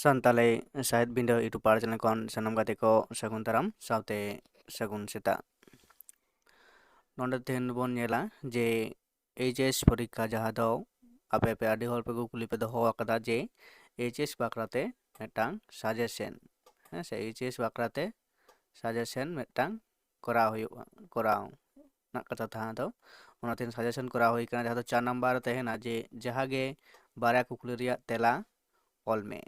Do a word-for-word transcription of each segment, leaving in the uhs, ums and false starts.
ᱥᱟᱱᱛᱟᱲᱤ ᱥᱟᱶᱦᱮᱫ ᱵᱤᱸᱰᱟᱹ YouTube ᱯᱟᱲᱟ channel ᱠᱷᱚᱱ ᱥᱟᱱᱟᱢ ᱜᱟᱛᱮ ᱠᱚ ᱥᱟᱹᱜᱩᱱ ᱫᱟᱨᱟᱢ ᱥᱟᱶᱛᱮ ᱥᱟᱹᱜᱩᱱ ᱥᱮᱛᱟᱜ᱾ ᱱᱚᱰᱮ ᱛᱮᱦᱮᱧ ᱵᱚᱱ ᱧᱮᱞᱟ ᱡᱮ ᱮᱭᱤᱪ ᱮᱥ ᱯᱚᱨᱤᱠᱠᱷᱟ, ᱡᱟᱦᱟᱸ ᱫᱚ ᱟᱯᱮ ᱯᱮ ᱟᱹᱰᱤ ᱦᱚᱲ ᱯᱮ ᱠᱩᱠᱞᱤ ᱯᱮ ᱫᱚᱦᱚ ᱟᱠᱟᱫᱟ ᱡᱮ ᱮᱭᱤᱪ ᱮᱥ ᱵᱟᱠᱷᱨᱟᱛᱮ ᱢᱤᱫᱴᱟᱝ ᱥᱟᱡᱮᱥᱮᱱ, ᱦᱮᱸ ᱥᱮ, ᱮᱭᱤᱪ ᱮᱥ ᱵᱟᱠᱷᱨᱟᱛᱮ ᱥᱟᱡᱮᱥᱮᱱ ᱢᱤᱫᱴᱟᱝ ᱠᱚᱨᱟᱣ ᱦᱩᱭᱩᱜᱼᱟ, ᱠᱚᱨᱟᱣ ᱨᱮᱱᱟᱜ ᱠᱟᱛᱷᱟ ᱛᱟᱦᱮᱸ ᱫᱚ, ᱚᱱᱟᱛᱮ ᱥᱟᱡᱮᱥᱮᱱ ᱠᱚᱨᱟᱣ ᱦᱩᱭ ᱠᱟᱱᱟ, ᱡᱟᱦᱟᱸ ᱫᱚ ᱪᱟᱨ ᱱᱟᱢᱵᱟᱨ ᱨᱮ ᱛᱟᱦᱮᱱᱟ ᱡᱮ ᱡᱟᱦᱟᱸ ᱜᱮ ᱵᱟᱨᱭᱟ ᱠᱩᱠᱞᱤ ᱨᱮᱭᱟᱜ ᱛᱮᱞᱟ ᱚᱞ ᱢᱮ᱾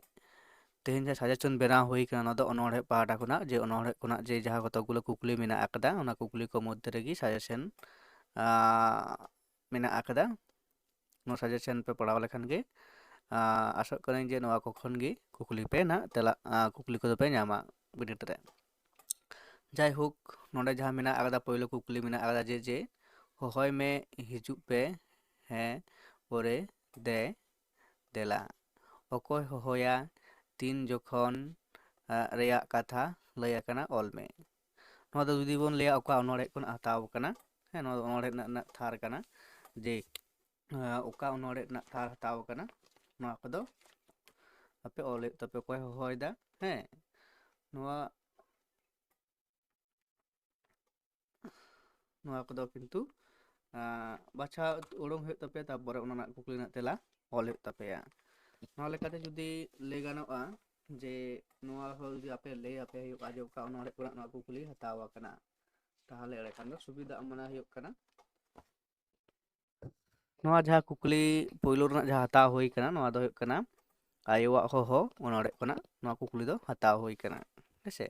ᱛᱮᱦᱮᱧ ᱡᱟᱦᱟᱸ ᱥᱟᱡᱮᱥᱚᱱ ᱵᱮᱱᱟᱣ ᱦᱩᱭ ᱠᱟᱱᱟ, ᱚᱱᱟ ᱫᱚ ᱚᱱᱚᱬᱦᱮ ᱯᱟᱦᱴᱟ ᱠᱷᱚᱱᱟᱜ, ᱡᱮ ᱚᱱᱚᱬᱦᱮ ᱠᱷᱚᱱᱟᱜ ᱡᱮ ᱡᱟᱦᱟᱸ ᱠᱚᱛᱚᱠ ᱜᱩᱞᱳ ᱠᱩᱠᱞᱤ ᱢᱮᱱᱟᱜ ᱟᱠᱟᱫᱟ, ᱚᱱᱟ ᱠᱩᱠᱞᱤ ᱠᱚ ᱢᱚᱫᱽᱫᱷᱮ ᱨᱮᱜᱮ ᱥᱟᱡᱮᱥᱚᱱ, ᱟᱸ, ᱢᱮᱱᱟᱜ ᱟᱠᱟᱫᱟ᱾ ᱱᱚᱣᱟ ᱥᱟᱡᱮᱥᱚᱱ ᱯᱮ ᱯᱟᱲᱦᱟᱣ ᱞᱮᱠᱷᱟᱱ ᱜᱮ, ᱟᱸ, ᱟᱥᱚᱜ ᱠᱟᱹᱱᱟᱹᱧ ᱡᱮ ᱱᱚᱣᱟ ᱠᱚ ᱠᱷᱚᱱ ᱜᱮ ᱠᱩᱠᱞᱤ ᱯᱮ ᱱᱟᱜ ᱛᱮᱞᱟ, ᱟᱸ, ᱠᱩᱠᱞᱤ ᱠᱚᱫᱚ ᱯᱮ ᱧᱟᱢᱟ ᱵᱤᱱᱤᱰ ᱨᱮ᱾ ᱡᱟᱭᱦᱳᱠ, ᱱᱚᱰᱮ ᱡᱟᱦᱟᱸ ᱢᱮᱱᱟᱜ ᱟᱠᱟᱫᱟ, ᱯᱳᱭᱞᱳ ᱠᱩᱠᱞᱤ ᱢᱮᱱᱟᱜ ᱟᱠᱟᱫᱟ ᱡᱮ, ᱡᱮ ᱦᱚᱦᱚᱭ ᱢᱮ, ᱦᱤᱡᱩᱜ ᱯᱮ, ᱦᱮᱸ, ᱯᱚᱨᱮ ᱫᱮ, ᱫᱮᱞᱟ᱾ ᱚᱠᱚᱭ ᱦᱚᱦᱚᱭᱟ, ᱛᱤᱱ ᱡᱚᱠᱷᱚᱱ, ᱟᱸ, ᱨᱮᱭᱟᱜ ᱠᱟᱛᱷᱟ ᱞᱟᱹᱭ ᱟᱠᱟᱱᱟ, ᱚᱞ ᱢᱮ᱾ ᱱᱚᱣᱟ ᱫᱚ ᱡᱩᱫᱤ ᱵᱚᱱ ᱞᱟᱹᱭᱟ, ᱚᱠᱟ ᱚᱱᱚᱬᱦᱮ ᱠᱷᱚᱱᱟᱜ ᱦᱟᱛᱟᱣ ᱟᱠᱟᱱᱟ, ᱦᱮᱸ, ᱱᱚᱣᱟ ᱫᱚ ᱚᱱᱚᱬᱦᱮ ᱨᱮᱱᱟᱜ, ᱨᱮᱱᱟᱜ ᱛᱷᱟᱨ ᱠᱟᱱᱟ, ᱡᱮ, ᱟᱸ, ᱚᱠᱟ ᱚᱱᱚᱬᱦᱮ ᱨᱮᱱᱟᱜ ᱛᱷᱟᱨ ᱦᱟᱛᱟᱣ ᱟᱠᱟᱱᱟ, ᱱᱚᱣᱟ ᱠᱚᱫᱚ ᱟᱯᱮ ᱚᱞ ᱦᱩᱭᱩᱜ ᱛᱟᱯᱮ, ᱚᱠᱚᱭ ᱦᱚᱦᱚᱭᱮᱫᱟ, ᱦᱮᱸ, ᱱᱚᱣᱟ ᱱᱚᱣᱟ ᱠᱚᱫᱚ ᱠᱤᱱᱛᱩ, ᱟᱸ, ᱵᱟᱪᱷᱟᱣ ᱩᱰᱩᱝ ᱦᱩᱭᱩᱜ ᱛᱟᱯᱮᱭᱟ, ᱛᱟᱨᱯᱚᱨᱮ ᱚᱱᱟ ᱨᱮᱱᱟᱜ ᱠᱩᱠᱞᱤ ᱨᱮᱱᱟᱜ ᱛᱮᱞᱟ ᱚᱞ ᱦᱩᱭᱩᱜ ᱛᱟᱯᱮᱭᱟ᱾ ᱱᱚᱣᱟ ᱞᱮᱠᱟᱛᱮ ᱡᱩᱫᱤ ᱞᱟᱹᱭ ᱜᱟᱱᱚᱜᱼᱟ ᱡᱮ ᱱᱚᱣᱟ ᱦᱚᱸ ᱡᱩᱫᱤ ᱟᱯᱮ ᱞᱟᱹᱭ ᱟᱯᱮ ᱦᱩᱭᱩᱜᱼᱟ ᱡᱮ ᱚᱠᱟ ᱚᱱᱚᱬᱦᱮ ᱠᱷᱚᱱᱟᱜ ᱱᱚᱣᱟ ᱠᱩᱠᱞᱤ ᱦᱟᱛᱟᱣ ᱟᱠᱟᱱᱟ, ᱛᱟᱦᱚᱞᱮ ᱮᱸᱰᱮᱠᱷᱟᱱ ᱫᱚ ᱥᱩᱵᱤᱫᱷᱟ ᱢᱚᱱᱮ ᱦᱩᱭᱩᱜ ᱠᱟᱱᱟ᱾ ᱱᱚᱣᱟ ᱡᱟᱦᱟᱸ ᱠᱩᱠᱞᱤ ᱯᱳᱭᱞᱳ ᱨᱮᱱᱟᱜ ᱡᱟᱦᱟᱸ ᱦᱟᱛᱟᱣ ᱦᱩᱭ ᱠᱟᱱᱟ, ᱱᱚᱣᱟ ᱫᱚ ᱦᱩᱭᱩᱜ ᱠᱟᱱᱟ ᱟᱭᱳᱣᱟᱜ ᱦᱚᱦᱚ ᱚᱱᱚᱬᱦᱮ ᱠᱷᱚᱱᱟᱜ ᱱᱚᱣᱟ ᱠᱩᱠᱞᱤ ᱫᱚ ᱦᱟᱛᱟᱣ ᱦᱩᱭ ᱠᱟᱱᱟ, ᱦᱮᱸ ᱥᱮ᱾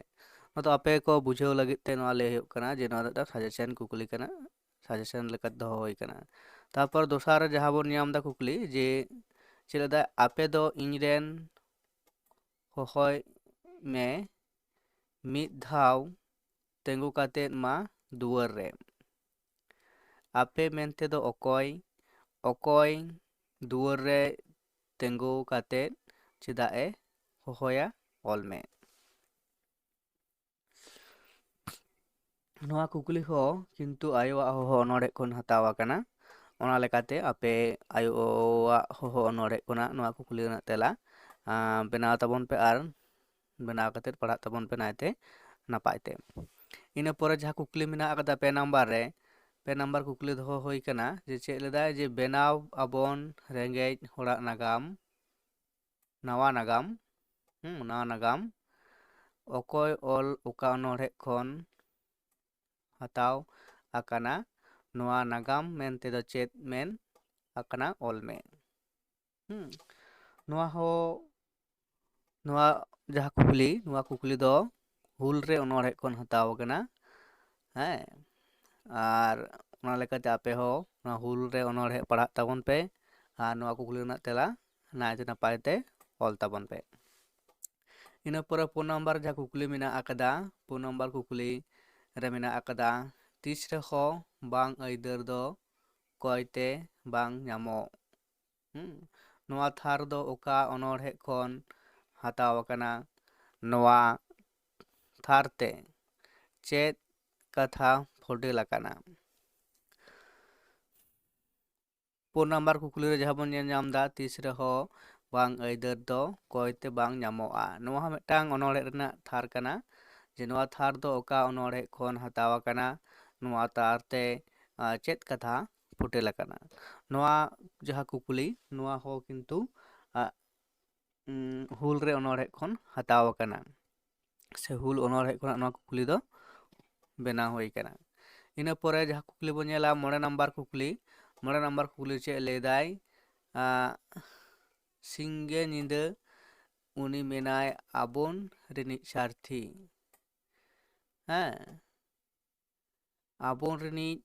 ᱱᱚᱣᱟ ᱫᱚ ᱟᱯᱮ ᱠᱚ ᱵᱩᱡᱷᱟᱹᱣ ᱞᱟᱹᱜᱤᱫ ᱛᱮ ᱱᱚᱣᱟ ᱞᱟᱹᱭ ᱦᱩᱭᱩᱜ ᱠᱟᱱᱟ ᱡᱮ ᱱᱚᱣᱟ ᱫᱚ ᱢᱤᱫᱴᱟᱝ ᱥᱟᱡᱮᱥᱚᱱ ᱠᱩᱠᱞᱤ ᱠᱟᱱᱟ, ᱥᱟᱡᱮᱥᱚᱱ ᱞᱮᱠᱟᱛᱮ ᱫᱚᱦᱚ ᱦᱩᱭ ᱠᱟᱱᱟ᱾ ᱛᱟᱨᱯᱚᱨ ᱫᱚᱥᱟᱨ ᱨᱮ ᱡᱟᱦᱟᱸ ᱵᱚᱱ ᱧᱟᱢ ᱮᱫᱟ ᱠᱩᱠᱞᱤ ᱡᱮ ᱪᱮᱫ ᱞᱮᱠᱟ, ᱟᱯᱮ ᱫᱚ ᱤᱧ ᱨᱮᱱ ᱦᱚᱦᱚᱭ ᱢᱮ, ᱢᱤᱫ ᱫᱷᱟᱣ ᱛᱤᱸᱜᱩ ᱠᱟᱛᱮᱫ ᱢᱟ ᱫᱩᱣᱟᱹᱨ ᱨᱮ᱾ ᱟᱯᱮ ᱢᱮᱱᱛᱮ ᱫᱚ ᱚᱠᱚᱭ, ᱚᱠᱚᱭ ᱫᱩᱣᱟᱹᱨ ᱨᱮ ᱛᱤᱸᱜᱩ ᱠᱟᱛᱮᱫ ᱪᱮᱫᱟᱜ ᱮ ᱦᱚᱦᱚᱭᱟ, ᱚᱞ ᱢᱮ᱾ ᱱᱚᱣᱟ ᱠᱩᱠᱞᱤ ᱦᱚᱸ ᱠᱤᱱᱛᱩ ᱟᱭᱳᱣᱟᱜ ᱦᱚᱦᱚ ᱚᱱᱚᱬᱦᱮ ᱠᱷᱚᱱ ᱦᱟᱛᱟᱣ ᱟᱠᱟᱱᱟ᱾ ᱚᱱᱟ ᱞᱮᱠᱟᱛᱮ ᱟᱯᱮ ᱟᱭᱳᱣᱟᱜ ᱦᱚᱦᱚ ᱚᱱᱚᱬᱦᱮ ᱠᱷᱚᱱᱟᱜ ᱱᱚᱣᱟ ᱠᱩᱠᱞᱤ ᱨᱮᱱᱟᱜ ᱛᱮᱞᱟ, ᱟᱸ, ᱵᱮᱱᱟᱣ ᱛᱟᱵᱚᱱ ᱯᱮ ᱟᱨ ᱵᱮᱱᱟᱣ ᱠᱟᱛᱮᱫ ᱯᱟᱲᱦᱟᱜ ᱛᱟᱵᱚᱱ ᱯᱮ ᱱᱟᱭᱛᱮ ᱱᱟᱯᱟᱭ ᱛᱮ᱾ ᱤᱱᱟᱹ ᱯᱚᱨᱮ ᱡᱟᱦᱟᱸ ᱠᱩᱠᱞᱤ ᱢᱮᱱᱟᱜ ᱟᱠᱟᱫᱟ ᱯᱮ ᱱᱟᱢᱵᱟᱨ ᱨᱮ, ᱯᱮ ᱱᱟᱢᱵᱟᱨ ᱠᱩᱠᱞᱤ ᱫᱚᱦᱚ ᱦᱩᱭ ᱠᱟᱱᱟ ᱡᱮ ᱪᱮᱫ ᱞᱮᱫᱟᱭ ᱡᱮ ᱵᱮᱱᱟᱣ ᱟᱵᱚᱱ ᱨᱮᱸᱜᱮᱡ ᱦᱚᱲᱟᱜ ᱱᱟᱜᱟᱢ, ᱱᱟᱣᱟ ᱱᱟᱜᱟᱢ, ᱦᱩᱸ, ᱱᱟᱣᱟ ᱱᱟᱜᱟᱢ, ᱚᱠᱚᱭ ᱚᱞ ᱚᱠᱟ ᱚᱱᱚᱬᱦᱮ ᱠᱷᱚᱱ ᱦᱟᱛᱟᱣ ᱟᱠᱟᱱᱟ, ᱱᱚᱣᱟ ᱱᱟᱜᱟᱢ ᱢᱮᱱᱛᱮ ᱫᱚ ᱪᱮᱫ ᱢᱮᱱ ᱟᱠᱟᱱᱟ, ᱚᱞ ᱢᱮ᱾ ᱦᱩᱸ, ᱱᱚᱣᱟ ᱦᱚᱸ, ᱱᱚᱣᱟ ᱡᱟᱦᱟᱸ ᱠᱩᱠᱞᱤ, ᱱᱚᱣᱟ ᱠᱩᱠᱞᱤ ᱫᱚ ᱦᱩᱞ ᱨᱮ ᱚᱱᱚᱬᱦᱮ ᱠᱷᱚᱱ ᱦᱟᱛᱟᱣ ᱟᱠᱟᱱᱟ᱾ ᱦᱮᱸ, ᱟᱨ ᱚᱱᱟ ᱞᱮᱠᱟᱛᱮ ᱟᱯᱮ ᱦᱚᱸ ᱱᱚᱣᱟ ᱦᱩᱞ ᱨᱮ ᱚᱱᱚᱬᱦᱮ ᱯᱟᱲᱦᱟᱜ ᱛᱟᱵᱚᱱ ᱯᱮ ᱟᱨ ᱱᱚᱣᱟ ᱠᱩᱠᱞᱤ ᱨᱮᱱᱟᱜ ᱛᱮᱞᱟ ᱱᱟᱭᱛᱮ ᱱᱟᱯᱟᱭ ᱛᱮ ᱚᱞ ᱛᱟᱵᱚᱱ ᱯᱮ᱾ ᱤᱱᱟᱹ ᱯᱚᱨᱮ ᱯᱩᱱ ᱱᱟᱢᱵᱟᱨ ᱡᱟᱦᱟᱸ ᱠᱩᱠᱞᱤ ᱢᱮᱱᱟᱜ ᱟᱠᱟᱫᱟ, ᱯᱩᱱ ᱱᱟᱢᱵᱟᱨ ᱠᱩᱠᱞᱤ ᱨᱮ ᱢᱮᱱᱟᱜ ᱟᱠᱟᱫᱟ, ᱛᱤᱥ ᱨᱮᱦᱚᱸ ᱵᱟᱝ ᱟᱹᱭᱫᱟᱹᱨ ᱫᱚ ᱠᱚᱭᱛᱮ ᱵᱟᱝ ᱧᱟᱢᱚᱜ᱾ ᱦᱩᱸ, ᱱᱚᱣᱟ ᱛᱷᱟᱨ ᱫᱚ ᱚᱠᱟ ᱚᱱᱚᱬᱦᱮ ᱠᱷᱚᱱ ᱦᱟᱛᱟᱣ ᱟᱠᱟᱱᱟ? ᱱᱚᱣᱟ ᱛᱷᱟᱨ ᱛᱮ ᱪᱮᱫ ᱠᱟᱛᱷᱟ ᱯᱷᱚᱰᱮᱞ ᱟᱠᱟᱱᱟ? ᱯᱩᱱ ᱱᱟᱢᱵᱟᱨ ᱠᱩᱠᱞᱤ ᱨᱮ ᱡᱟᱦᱟᱸ ᱵᱚᱱ ᱧᱮᱞ ᱧᱟᱢ ᱮᱫᱟ, ᱛᱤᱥ ᱨᱮᱦᱚᱸ ᱵᱟᱝ ᱟᱹᱭᱫᱟᱹᱨ ᱫᱚ ᱠᱚᱭᱛᱮ ᱵᱟᱝ ᱧᱟᱢᱚᱜᱼᱟ᱾ ᱱᱚᱣᱟ ᱦᱚᱸ ᱢᱤᱫᱴᱟᱝ ᱚᱱᱚᱬᱦᱮ ᱨᱮᱱᱟᱜ ᱛᱷᱟᱨ ᱠᱟᱱᱟ, ᱡᱮ ᱱᱚᱣᱟ ᱛᱷᱟᱨ ᱫᱚ ᱚᱠᱟ ᱚᱱᱚᱬᱦᱮ ᱠᱷᱚᱱ ᱦᱟᱛᱟᱣ ᱟᱠᱟᱱᱟ, ᱱᱚᱣᱟ ᱛᱷᱟᱨ ᱛᱮ, ᱟᱸ, ᱪᱮᱫ ᱠᱟᱛᱷᱟ ᱯᱷᱩᱴᱮᱞ ᱟᱠᱟᱱᱟ᱾ ᱱᱚᱣᱟ ᱡᱟᱦᱟᱸ ᱠᱩᱠᱞᱤ, ᱱᱚᱣᱟ ᱦᱚᱸ ᱠᱤᱱᱛᱩ, ᱟᱸ, ᱩᱸ, ᱦᱩᱞ ᱨᱮ ᱚᱱᱚᱬᱦᱮ ᱠᱷᱚᱱ ᱦᱟᱛᱟᱣ ᱟᱠᱟᱱᱟ, ᱥᱮ ᱦᱩᱞ ᱚᱱᱚᱬᱦᱮ ᱠᱷᱚᱱᱟᱜ ᱱᱚᱣᱟ ᱠᱩᱠᱞᱤ ᱫᱚ ᱵᱮᱱᱟᱣ ᱦᱩᱭ ᱟᱠᱟᱱᱟ᱾ ᱤᱱᱟᱹ ᱯᱚᱨᱮ ᱡᱟᱦᱟᱸ ᱠᱩᱠᱞᱤ ᱵᱚᱱ ᱧᱮᱞᱟ, ᱢᱚᱬᱮ ᱱᱟᱢᱵᱟᱨ ᱠᱩᱠᱞᱤ, ᱢᱚᱬᱮ ᱱᱟᱢᱵᱟᱨ ᱠᱩᱠᱞᱤ ᱪᱮᱫ ᱞᱟᱹᱭᱫᱟᱭ? ᱟᱸ, ᱥᱤᱧᱜᱮ ᱧᱤᱫᱟᱹ ᱩᱱᱤ ᱢᱮᱱᱟᱭ ᱟᱵᱚᱱ ᱨᱤᱱᱤᱡ ᱥᱟᱨᱛᱷᱤ᱾ ᱦᱮᱸ, ᱟᱵᱚᱱ ᱨᱤᱱᱤᱡ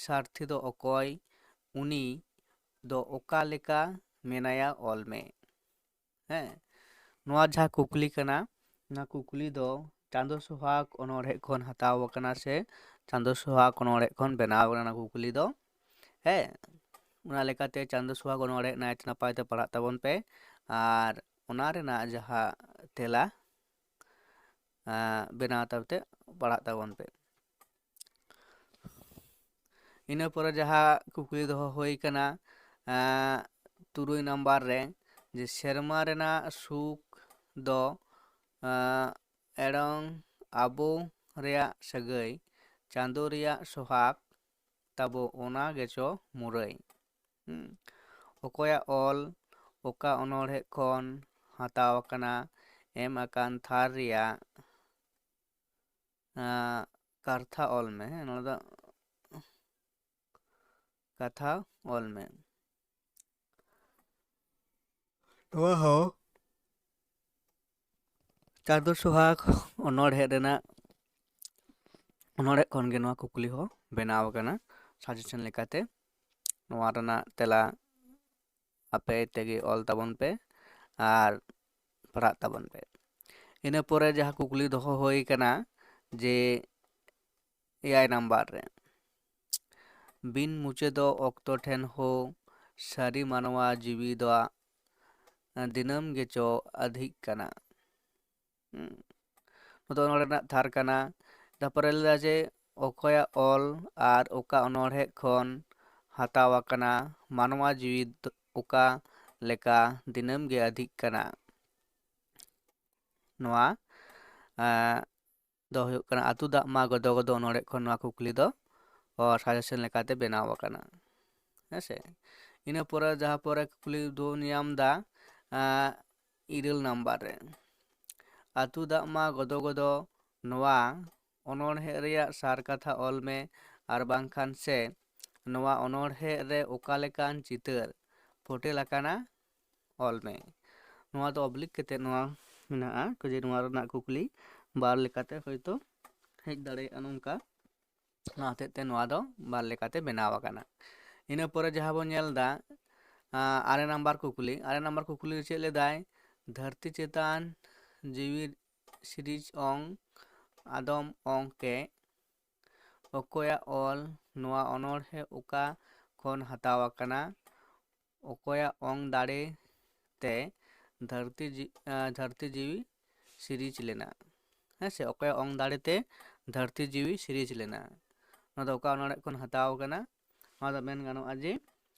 ᱥᱟᱨᱛᱷᱤ ᱫᱚ ᱚᱠᱚᱭ? ᱩᱱᱤ ᱫᱚ ᱚᱠᱟ ᱞᱮᱠᱟ ᱢᱮᱱᱟᱭᱟ? ᱚᱞ ᱢᱮ᱾ ᱦᱮᱸ, ᱱᱚᱣᱟ ᱡᱟᱦᱟᱸ ᱠᱩᱠᱞᱤ ᱠᱟᱱᱟ, ᱚᱱᱟ ᱠᱩᱠᱞᱤ ᱫᱚ ᱪᱟᱸᱫᱚ ᱥᱚᱦᱟᱜᱽ ᱚᱱᱚᱬᱦᱮ ᱠᱷᱚᱱ ᱦᱟᱛᱟᱣ ᱟᱠᱟᱱᱟ, ᱥᱮ ᱪᱟᱸᱫᱚ ᱥᱚᱦᱟᱜᱽ ᱚᱱᱚᱬᱦᱮ ᱠᱷᱚᱱ ᱵᱮᱱᱟᱣ ᱟᱠᱟᱱᱟ ᱚᱱᱟ ᱠᱩᱠᱞᱤ ᱫᱚ᱾ ᱦᱮᱸ, ᱚᱱᱟ ᱞᱮᱠᱟᱛᱮ ᱪᱟᱸᱫᱚ ᱥᱚᱦᱟᱜᱽ ᱚᱱᱚᱬᱦᱮ ᱱᱟᱭᱛᱮ ᱱᱟᱯᱟᱭ ᱛᱮ ᱯᱟᱲᱦᱟᱜ ᱛᱟᱵᱚᱱ ᱯᱮ, ᱟᱨ ᱚᱱᱟ ᱨᱮᱱᱟᱜ ᱡᱟᱦᱟᱸ ᱛᱮᱞᱟ, ᱟᱸ, ᱵᱮᱱᱟᱣ ᱛᱟᱵᱚᱱ ᱛᱮ ᱯᱟᱲᱦᱟᱜ ᱛᱟᱵᱚᱱ ᱯᱮ᱾ ᱤᱱᱟᱹ ᱯᱚᱨᱮ ᱡᱟᱦᱟᱸ ᱠᱩᱠᱞᱤ ᱫᱚᱦᱚ ᱦᱩᱭ ᱠᱟᱱᱟ, ᱟᱸ, ᱛᱩᱨᱩᱭ ᱱᱟᱢᱵᱟᱨ ᱨᱮ, ᱡᱮ ᱥᱮᱨᱢᱟ ᱨᱮᱱᱟᱜ ᱥᱩᱠ ᱫᱚ ᱮᱲᱚᱝ ᱟᱵᱚ ᱨᱮᱭᱟᱜ ᱥᱟᱹᱜᱟᱹᱭ, ᱪᱟᱸᱫᱳ ᱨᱮᱭᱟᱜ ᱥᱚᱦᱟᱜ ᱛᱟᱵᱚ, ᱚᱱᱟ ᱜᱮᱪᱚ ᱢᱩᱨᱟᱹᱭ᱾ ᱚᱠᱚᱭᱟᱜ ᱚᱞ ᱚᱠᱟ ᱚᱱᱚᱬᱦᱮ ᱠᱷᱚᱱ ᱦᱟᱛᱟᱣ ᱟᱠᱟᱱᱟ? ᱮᱢ ᱟᱠᱟᱱ ᱛᱷᱟᱨ ᱨᱮᱭᱟᱜ ᱠᱟᱨᱛᱷᱟ ᱚᱞ ᱢᱮ᱾ ᱱᱚᱣᱟ ᱫᱚ ᱠᱟᱛᱷᱟ ᱚᱞ ᱢᱮ᱾ ᱱᱚᱣᱟ ᱦᱚᱸ ᱪᱟᱸᱫᱳ ᱥᱚᱦᱟᱜ ᱚᱱᱚᱬᱦᱮ ᱨᱮᱱᱟᱜ, ᱚᱱᱚᱬᱦᱮ ᱠᱷᱚᱱ ᱜᱮ ᱱᱚᱣᱟ ᱠᱩᱠᱞᱤ ᱦᱚᱸ ᱵᱮᱱᱟᱣ ᱟᱠᱟᱱᱟ᱾ ᱥᱟᱡᱮᱥᱚᱱ ᱞᱮᱠᱟᱛᱮ ᱱᱚᱣᱟ ᱨᱮᱱᱟᱜ ᱛᱮᱞᱟ ᱟᱯᱮ ᱛᱮᱜᱮ ᱚᱞ ᱛᱟᱵᱚᱱ ᱯᱮ ᱟᱨ ᱯᱟᱲᱦᱟᱜ ᱛᱟᱵᱚᱱ ᱯᱮ᱾ ᱤᱱᱟᱹ ᱯᱚᱨᱮ ᱡᱟᱦᱟᱸ ᱠᱩᱠᱞᱤ ᱫᱚᱦᱚ ᱦᱩᱭ ᱠᱟᱱᱟ ᱡᱮ ᱮᱭᱟᱭ ᱱᱟᱢᱵᱟᱨ ᱨᱮ, ᱵᱤᱱ ᱢᱩᱪᱟᱹᱫᱚᱜ ᱚᱠᱛᱚ ᱴᱷᱮᱱ ᱦᱚᱸ ᱥᱟᱹᱨᱤ ᱢᱟᱱᱣᱟ ᱡᱤᱣᱤ ᱫᱚ ᱫᱤᱱᱟᱹᱢ ᱜᱮᱪᱚ ᱟᱹᱫᱷᱤᱜ ᱠᱟᱱᱟ᱾ ᱱᱚᱣᱟ ᱫᱚ ᱚᱱᱚᱬᱦᱮ ᱨᱮᱱᱟᱜ ᱛᱷᱟᱨ ᱠᱟᱱᱟ᱾ ᱛᱟᱨᱯᱚᱨᱮ ᱞᱟᱹᱭᱫᱟ ᱡᱮ ᱚᱠᱚᱭᱟᱜ ᱚᱞ ᱟᱨ ᱚᱠᱟ ᱚᱱᱚᱬᱦᱮ ᱠᱷᱚᱱ ᱦᱟᱛᱟᱣ ᱟᱠᱟᱱᱟ? ᱢᱟᱱᱣᱟ ᱡᱤᱣᱤ ᱚᱠᱟ ᱞᱮᱠᱟ ᱫᱤᱱᱟᱹᱢ ᱜᱮ ᱟᱹᱫᱷᱤᱜ ᱠᱟᱱᱟ? ᱱᱚᱣᱟ ᱫᱚ ᱦᱩᱭᱩᱜ ᱠᱟᱱᱟ ᱟᱹᱛᱩ ᱫᱟᱜ ᱢᱟ ᱜᱚᱫᱚ ᱜᱚᱫᱚ ᱚᱱᱚᱬᱦᱮ ᱠᱷᱚᱱ ᱱᱚᱣᱟ ᱠᱩᱠᱞᱤ ᱫᱚ ᱥᱟᱡᱮᱥᱚᱱ ᱞᱮᱠᱟᱛᱮ ᱵᱮᱱᱟᱣ ᱟᱠᱟᱱᱟ᱾ ᱦᱮᱸ ᱥᱮ? ᱤᱱᱟᱹ ᱯᱚᱨᱮ ᱡᱟᱦᱟᱸ ᱯᱚᱨᱮ ᱠᱩᱠᱞᱤ ᱫᱚ ᱧᱟᱢ ᱮᱫᱟ ᱤᱨᱟᱹᱞ ᱱᱟᱢᱵᱟᱨ ᱨᱮ, ᱟᱹᱛᱩ ᱫᱟᱜ ᱢᱟ ᱜᱚᱫᱚ ᱜᱚᱫᱚ ᱱᱚᱣᱟ ᱚᱱᱚᱬᱦᱮ ᱨᱮᱭᱟᱜ ᱥᱟᱨ ᱠᱟᱛᱷᱟ ᱚᱞ ᱢᱮ, ᱟᱨ ᱵᱟᱝᱠᱷᱟᱱ ᱥᱮ ᱱᱚᱣᱟ ᱚᱱᱚᱬᱦᱮ ᱨᱮ ᱚᱠᱟ ᱞᱮᱠᱟᱱ ᱪᱤᱛᱟᱹᱨ ᱯᱷᱳᱴᱮᱞ ᱟᱠᱟᱱᱟ ᱚᱞ ᱢᱮ᱾ ᱱᱚᱣᱟ ᱫᱚ ᱚᱵᱞᱤᱠ ᱠᱟᱛᱮ ᱱᱚᱣᱟ ᱢᱮᱱᱟᱜᱼᱟ, ᱡᱮ ᱱᱚᱣᱟ ᱨᱮᱱᱟᱜ ᱠᱩᱠᱞᱤ ᱵᱟᱨ ᱞᱮᱠᱟᱛᱮ ᱦᱚᱭᱛᱳ ᱦᱮᱡ ᱫᱟᱲᱮᱭᱟᱜᱼᱟ ᱱᱚᱝᱠᱟ᱾ ᱚᱱᱟ ᱦᱚᱛᱮᱡ ᱛᱮ ᱱᱚᱣᱟ ᱫᱚ ᱵᱟᱨ ᱞᱮᱠᱟᱛᱮ ᱵᱮᱱᱟᱣ ᱟᱠᱟᱱᱟ᱾ ᱤᱱᱟᱹ ᱯᱚᱨᱮ ᱡᱟᱦᱟᱸ ᱵᱚᱱ ᱧᱮᱞ ᱮᱫᱟ, ᱟᱨᱮ ᱱᱟᱢᱵᱟᱨ ᱠᱩᱠᱞᱤ᱾ ᱟᱨᱮ ᱱᱟᱢᱵᱟᱨ ᱠᱩᱠᱞᱤ ᱪᱮᱫ ᱞᱮᱫᱟᱭ? ᱫᱷᱟᱹᱨᱛᱤ ᱪᱮᱛᱟᱱ ᱡᱤᱣᱤ ᱥᱤᱨᱤᱡ ᱚᱝ ᱟᱫᱚᱢ ᱚᱝ ᱠᱮ ᱚᱠᱚᱭᱟᱜ ᱚᱞ? ᱱᱚᱣᱟ ᱚᱱᱚᱬᱦᱮ ᱚᱠᱟ ᱠᱷᱚᱱ ᱦᱟᱛᱟᱣ ᱟᱠᱟᱱᱟ? ᱚᱠᱚᱭᱟᱜ ᱚᱝ ᱫᱟᱲᱮ ᱛᱮ ᱫᱷᱟᱹᱨᱛᱤ ᱡᱤ-, ᱟᱸ, ᱫᱷᱟᱹᱨᱛᱤ ᱡᱤᱣᱤ ᱥᱤᱨᱤᱡᱽ ᱞᱮᱱᱟ? ᱦᱮᱸ ᱥᱮ, ᱚᱠᱚᱭᱟᱜ ᱚᱝ ᱫᱟᱲᱮ ᱛᱮ ᱫᱷᱟᱹᱨᱛᱤ ᱡᱤᱣᱤ ᱥᱤᱨᱤᱡᱽ ᱞᱮᱱᱟ? ᱱᱚᱣᱟ ᱫᱚ ᱚᱠᱟ ᱚᱱᱚᱬᱦᱮ ᱠᱷᱚᱱ ᱦᱟᱛᱟᱣ ᱟᱠᱟᱱᱟ? ᱱᱚᱣᱟ ᱫᱚ ᱢᱮᱱ ᱜᱟᱱᱚᱜᱼᱟ ᱡᱮ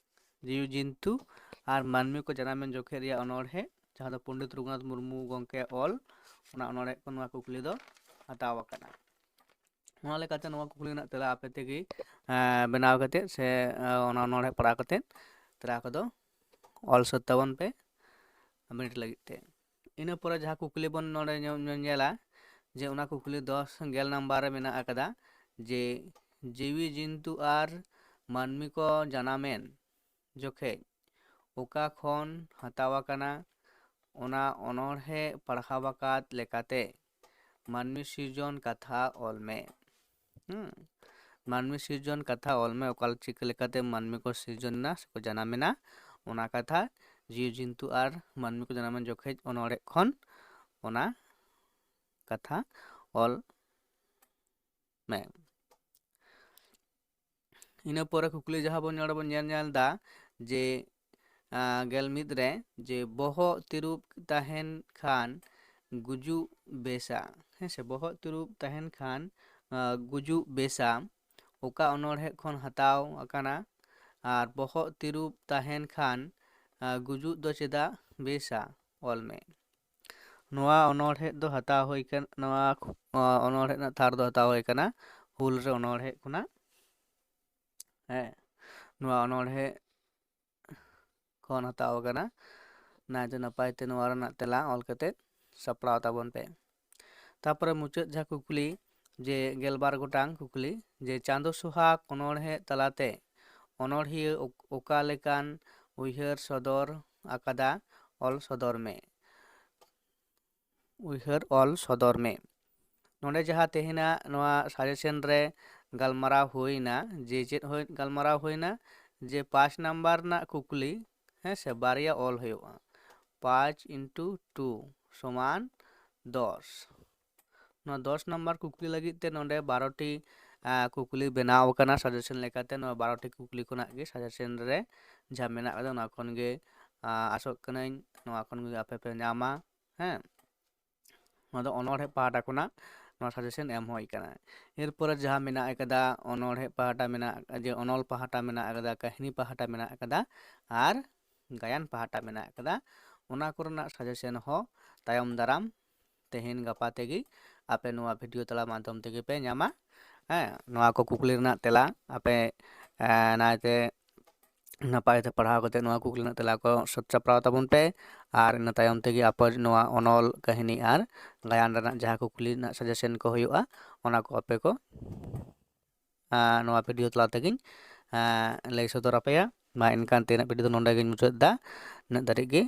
ᱡᱤᱣᱤ ᱡᱤᱱᱛᱩ ᱟᱨ ᱢᱟᱹᱱᱢᱤ ᱠᱚ ᱡᱟᱱᱟᱢᱮᱱ ᱡᱚᱠᱷᱮᱡ ᱨᱮᱭᱟᱜ ᱚᱱᱚᱬᱦᱮ, ᱡᱟᱦᱟᱸ ᱫᱚ ᱯᱚᱱᱰᱤᱛ ᱨᱚᱜᱷᱩᱱᱟᱛᱷ ᱢᱩᱨᱢᱩ ᱜᱚᱢᱠᱮ ᱚᱞ, ᱚᱱᱟ ᱚᱱᱚᱬᱦᱮ ᱠᱷᱚᱱ ᱱᱚᱣᱟ ᱠᱩᱠᱞᱤ ᱫᱚ ᱦᱟᱛᱟᱣ ᱟᱠᱟᱱᱟ᱾ ᱚᱱᱟ ᱞᱮᱠᱟᱛᱮ ᱱᱚᱣᱟ ᱠᱩᱠᱞᱤ ᱨᱮᱱᱟᱜ ᱛᱮᱞᱟ ᱟᱯᱮ ᱛᱮᱜᱮ, ᱮᱸ, ᱵᱮᱱᱟᱣ ᱠᱟᱛᱮᱫ ᱥᱮ, ᱮᱸ, ᱚᱱᱟ ᱚᱱᱚᱬᱦᱮ ᱯᱟᱲᱦᱟᱣ ᱠᱟᱛᱮᱫ ᱛᱮᱞᱟ ᱠᱚᱫᱚ ᱚᱞ ᱥᱟᱹᱛ ᱛᱟᱵᱚᱱ ᱯᱮ ᱢᱤᱱᱤᱴ ᱞᱟᱹᱜᱤᱫ ᱛᱮ᱾ ᱤᱱᱟᱹ ᱯᱚᱨᱮ ᱡᱟᱦᱟᱸ ᱠᱩᱠᱞᱤ ᱵᱚᱱ ᱱᱚᱰᱮ ᱧᱮ-, ᱧᱮ-, ᱧᱮᱞᱟ, ᱡᱮ ᱚᱱᱟ ᱠᱩᱠᱞᱤ ᱫᱚᱥ, ᱜᱮᱞ ᱱᱟᱢᱵᱟᱨ ᱨᱮ ᱢᱮᱱᱟᱜ ᱟᱠᱟᱫᱟ, ᱡᱮ ᱡᱤᱣᱤ ᱡᱤᱱᱛᱩ ᱟᱨ ᱢᱟᱹᱱᱢᱤ ᱠᱚ ᱡᱟᱱᱟᱢᱮᱱ ᱡᱚᱠᱷᱮᱡ ᱚᱠᱟ ᱠᱷᱚᱱ ᱦᱟᱛᱟᱣ ᱟᱠᱟᱱᱟ, ᱚᱱᱟ ᱚᱱᱚᱬᱦᱮ ᱯᱟᱲᱦᱟᱣ ᱟᱠᱟᱫ ᱞᱮᱠᱟᱛᱮ ᱢᱟᱹᱱᱢᱤ ᱥᱤᱨᱡᱚᱱ ᱠᱟᱛᱷᱟ ᱚᱞ ᱢᱮ᱾ ᱦᱩᱸ᱾ ᱢᱟᱹᱱᱢᱤ ᱥᱤᱨᱡᱚᱱ ᱠᱟᱛᱷᱟ ᱚᱞ ᱢᱮ, ᱚᱠᱟ ᱪᱤᱠᱟᱹ ᱞᱮᱠᱟᱛᱮ ᱢᱟᱹᱱᱢᱤ ᱠᱚ ᱥᱤᱨᱡᱚᱱ ᱮᱱᱟ ᱥᱮᱠᱚ ᱡᱟᱱᱟᱢ ᱮᱱᱟ, ᱚᱱᱟ ᱠᱟᱛᱷᱟ, ᱡᱤᱣᱤ ᱡᱤᱱᱛᱩ ᱟᱨ ᱢᱟᱹᱱᱢᱤ ᱠᱚ ᱡᱟᱱᱟᱢ ᱮᱱ ᱡᱚᱠᱷᱮᱡ ᱚᱱᱚᱬᱦᱮ ᱠᱷᱚᱱ ᱚᱱᱟ ᱠᱟᱛᱷᱟ ᱚᱞ ᱢᱮ᱾ ᱤᱱᱟᱹ ᱯᱚᱨᱮ ᱠᱩᱠᱞᱤ ᱡᱟᱦᱟᱸ ᱵᱚᱱ ᱱᱚᱰᱮ ᱵᱚᱱ ᱧᱮᱞ ᱧᱟᱢ ᱮᱫᱟ ᱡᱮ, ᱟᱸ, ᱜᱮᱞ ᱢᱤᱫ ᱨᱮ, ᱡᱮ ᱵᱚᱦᱚᱜ ᱛᱤᱨᱩᱵ ᱛᱟᱦᱮᱱ ᱠᱷᱟᱱ ᱜᱩᱡᱩᱜ ᱵᱮᱥᱟ, ᱦᱮᱸ ᱥᱮ, ᱵᱚᱦᱚᱜ ᱛᱤᱨᱩᱵ ᱛᱟᱦᱮᱱ ᱠᱷᱟᱱ, ᱟᱸ, ᱜᱩᱡᱩᱜ ᱵᱮᱥᱟ, ᱚᱠᱟ ᱚᱱᱚᱬᱦᱮ ᱠᱷᱚᱱ ᱦᱟᱛᱟᱣ ᱟᱠᱟᱱᱟ? ᱟᱨ ᱵᱚᱦᱚᱜ ᱛᱤᱨᱩᱵ ᱛᱟᱦᱮᱱ ᱠᱷᱟᱱ, ᱟᱸ, ᱜᱩᱡᱩᱜ ᱫᱚ ᱪᱮᱫᱟᱜ ᱵᱮᱥᱟ? ᱚᱞ ᱢᱮ᱾ ᱱᱚᱣᱟ ᱚᱱᱚᱬᱦᱮ ᱫᱚ ᱦᱟᱛᱟᱣ ᱦᱩᱭ ᱠᱟᱱᱟ, ᱱᱚᱣᱟ, ᱟᱸ, ᱚᱱᱚᱬᱦᱮ ᱨᱮᱱᱟᱜ ᱛᱷᱟᱨ ᱫᱚ ᱦᱟᱛᱟᱣ ᱦᱩᱭ ᱠᱟᱱᱟ ᱦᱩᱞ ᱨᱮ ᱚᱱᱚᱬᱦᱮ ᱠᱷᱚᱱᱟᱜ᱾ ᱦᱮᱸ, ᱱᱚᱣᱟ ᱚᱱᱚᱬᱦᱮ ᱠᱷᱚᱱ ᱦᱟᱛᱟᱣ ᱟᱠᱟᱱᱟ᱾ ᱱᱟᱭᱛᱮ ᱱᱟᱯᱟᱭ ᱛᱮ ᱱᱚᱣᱟ ᱨᱮᱱᱟᱜ ᱛᱮᱞᱟ ᱚᱞ ᱠᱟᱛᱮ ᱥᱟᱯᱲᱟᱣ ᱛᱟᱵᱚᱱ ᱯᱮ᱾ ᱛᱟᱯᱚᱨᱮ ᱢᱩᱪᱟᱹᱫ ᱡᱟᱦᱟᱸ ᱠᱩᱠᱞᱤ, ᱡᱮ ᱜᱮᱞᱵᱟᱨ ᱜᱚᱴᱟᱝ ᱠᱩᱠᱞᱤ, ᱡᱮ ᱪᱟᱸᱫᱚ ᱥᱚᱦᱟᱜ ᱚᱱᱚᱬᱦᱮ ᱛᱟᱞᱟᱛᱮ ᱚᱱᱚᱬᱦᱤᱭᱟᱹ ᱚᱠ-, ᱚᱠᱟ ᱞᱮᱠᱟᱱ ᱩᱭᱦᱟᱹᱨ ᱥᱚᱫᱚᱨ ᱟᱠᱟᱫᱟ, ᱚᱞ ᱥᱚᱫᱚᱨ ᱢᱮ᱾ ᱩᱭᱦᱟᱹᱨ ᱚᱞ ᱥᱚᱫᱚᱨ ᱢᱮ᱾ ᱱᱚᱰᱮ ᱡᱟᱦᱟᱸ ᱛᱮᱦᱮᱧᱟᱜ ᱱᱚᱣᱟ suggestion ᱨᱮ ᱜᱟᱞᱢᱟᱨᱟᱣ ᱦᱩᱭᱱᱟ, ᱡᱮ ᱪᱮᱫ ᱦᱩᱭ, ᱜᱟᱞᱢᱟᱨᱟᱣ ᱦᱩᱭᱱᱟ, ᱡᱮ ᱯᱟᱸᱪ ᱱᱟᱢᱵᱟᱨ ᱨᱮᱱᱟᱜ ᱠᱩᱠᱞᱤ, ᱦᱮᱸ ᱥᱮ, ᱵᱟᱨᱭᱟ ᱚᱞ ᱦᱩᱭᱩᱜᱼᱟ, ᱯᱟᱸᱪ into two ᱥᱚᱢᱟᱱ ᱫᱚᱥ᱾ ᱱᱚᱣᱟ ᱫᱚᱥ ᱱᱟᱢᱵᱟᱨ ᱠᱩᱠᱞᱤ ᱞᱟᱹᱜᱤᱫ ᱛᱮ ᱱᱚᱰᱮ ᱵᱟᱨᱚ ᱴᱤ, ᱟᱸ, ᱠᱩᱠᱞᱤ ᱵᱮᱱᱟᱣ ᱟᱠᱟᱱᱟ suggestion ᱞᱮᱠᱟᱛᱮ᱾ ᱱᱚᱣᱟ ᱵᱟᱨᱚ ᱴᱤ ᱠᱩᱠᱞᱤ ᱠᱷᱚᱱᱟᱜ ᱜᱮ suggestion ᱨᱮ ᱡᱟᱦᱟᱸ ᱢᱮᱱᱟᱜ ᱟᱠᱟᱫᱟ, ᱚᱱᱟ ᱠᱷᱚᱱ ᱜᱮ, ᱟᱸ, ᱟᱥᱚᱜ ᱠᱟᱹᱱᱟᱹᱧ ᱱᱚᱣᱟ ᱠᱷᱚᱱ ᱜᱮ ᱟᱯᱮ ᱯᱮ ᱧᱟᱢᱟ᱾ ᱦᱮᱸ, ᱱᱚᱣᱟ ᱫᱚ ᱚᱱᱚᱬᱦᱮ ᱯᱟᱦᱴᱟ ᱠᱷᱚᱱᱟᱜ ᱱᱚᱣᱟ suggestion ᱮᱢ ᱦᱩᱭ ᱠᱟᱱᱟ᱾ ᱮᱨᱯᱚᱨᱮ ᱡᱟᱦᱟᱸ ᱢᱮᱱᱟᱜ ᱟᱠᱟᱫᱟ, ᱚᱱᱚᱬᱦᱮ ᱯᱟᱦᱴᱟ ᱢᱮᱱᱟᱜ, ᱡᱮ ᱚᱱᱚᱞ ᱯᱟᱦᱴᱟ ᱢᱮᱱᱟᱜ ᱟᱠᱟᱫᱟ, ᱠᱟᱹᱦᱱᱤ ᱯᱟᱦᱴᱟ ᱢᱮᱱᱟᱜ ᱟᱠᱟᱫᱟ, ᱟᱨ ᱜᱟᱭᱟᱱ ᱯᱟᱦᱴᱟ ᱢᱮᱱᱟᱜ ᱟᱠᱟᱫᱟ, ᱚᱱᱟ ᱠᱚᱨᱮᱱᱟᱜ ᱥᱟᱡᱮᱥᱚᱱ ᱦᱚᱸ ᱛᱟᱭᱚᱢ ᱫᱟᱨᱟᱢ ᱛᱮᱦᱮᱧ ᱜᱟᱯᱟ ᱛᱮᱜᱮ ᱟᱯᱮ ᱱᱚᱣᱟ ᱵᱷᱤᱰᱤᱭᱳ ᱛᱟᱞᱟ ᱢᱟᱫᱽᱫᱷᱚᱢ ᱛᱮᱜᱮ ᱯᱮ ᱧᱟᱢᱟ᱾ ᱦᱮᱸ, ᱱᱚᱣᱟ ᱠᱚ ᱠᱩᱠᱞᱤ ᱨᱮᱱᱟᱜ ᱛᱮᱞᱟ ᱟᱯᱮ ᱱᱟᱭᱛᱮ ᱱᱟᱯᱟᱭ ᱛᱮ ᱯᱟᱲᱦᱟᱣ ᱠᱟᱛᱮ ᱱᱚᱣᱟ ᱠᱩᱠᱞᱤ ᱨᱮᱱᱟᱜ ᱛᱮᱞᱟ ᱠᱚ ᱥᱟᱹᱛ ᱥᱟᱯᱲᱟᱣ ᱛᱟᱵᱚᱱ ᱯᱮ᱾ ᱟᱨ ᱤᱱᱟᱹ ᱛᱟᱭᱚᱢ ᱛᱮᱜᱮ ᱟᱯᱮ ᱱᱚᱣᱟ ᱚᱱᱚᱞ, ᱠᱟᱹᱦᱱᱤ ᱟᱨ ᱜᱟᱭᱟᱱ ᱨᱮᱱᱟᱜ ᱡᱟᱦᱟᱸ ᱠᱩᱠᱞᱤ ᱨᱮᱱᱟᱜ ᱥᱟᱡᱮᱥᱚᱱ ᱠᱚ ᱦᱩᱭᱩᱜᱼᱟ, ᱚᱱᱟ ᱠᱚ ᱟᱯᱮ ᱠᱚ ᱱᱚᱣᱟ ᱵᱷᱤᱰᱤᱭᱳ ᱛᱟᱞᱟ ᱛᱮᱜᱮᱧ ᱞᱟᱹᱭ ᱥᱚᱫᱚᱨ ᱟᱯᱮᱭᱟ᱾ ᱢᱟ ᱮᱱᱠᱷᱟᱱ ᱛᱮᱦᱮᱧᱟᱜ ᱵᱷᱤᱰᱤᱭᱳ ᱫᱚ ᱱᱚᱰᱮ ᱜᱤᱧ ᱢᱩᱪᱟᱹᱫ ᱮᱫᱟ᱾ ᱤᱱᱟᱹᱜ ᱫᱷᱟᱹᱨᱤᱡ ᱜᱮ᱾